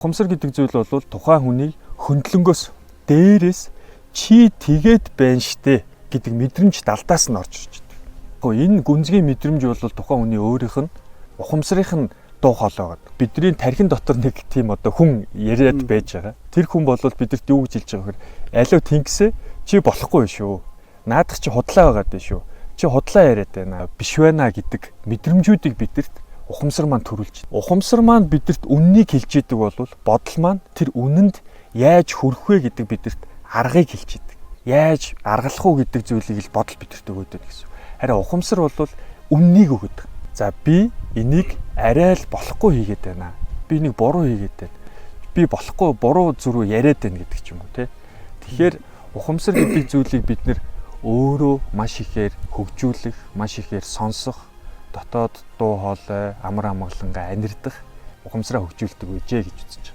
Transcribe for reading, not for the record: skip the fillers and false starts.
Ухамсар гэдэг зүйл бол тухайн хүний хөндлөнгөөс дээрээс чи тэгээд байна штэ гэдэг мэдрэмж далдаас нь орж ирж байдаг. Гэхдээ энэ гүнзгий мэдрэмж бол тухайн хүний өөрийнх нь ухамсарынх нь дуу хоолой гэдэг. Бидний тархин дотор нэг тийм одоо хүн яриад байж байгаа. Тэр хүн бол бидэрт юу гэж хэлж байгаа гэхээр алио тэнгисээ чи болохгүй шүү. Наадах чи худлаа байгаад байна шүү. Чи худлаа яриад байна. Биш байна гэдэг мэдрэмжүүдийг бидэрт ухамсар маань төрүүлж. Ухамсар маань бидэрт үннийг хэлж идэг бол бодол маань тэр үнэнд яаж хүрэх вэ гэдэг бидэрт аргыг хэлж идэг. Яаж аргалах уу гэдэг зүйлийг л бодол бидэрт өгөөд байна гэсэн. Харин ухамсар бол үннийг өгöd. За би энийг арай л болохгүй хийгээд байна. Би энийг буруу хийгээд байна. Би болохгүй буруу зүрүү яриад байна гэдэг ч юм уу те. Тэгэхээр ухамсар гэдэг зүйлийг бид нэр өөрөө маш ихээр хөгжүүлэх, маш ихээр сонсох, дотоод дуу хоолой, амар амгалангаа анирдах ухамсараа хөгжүүлдэг байжээ гэж үзэж байна.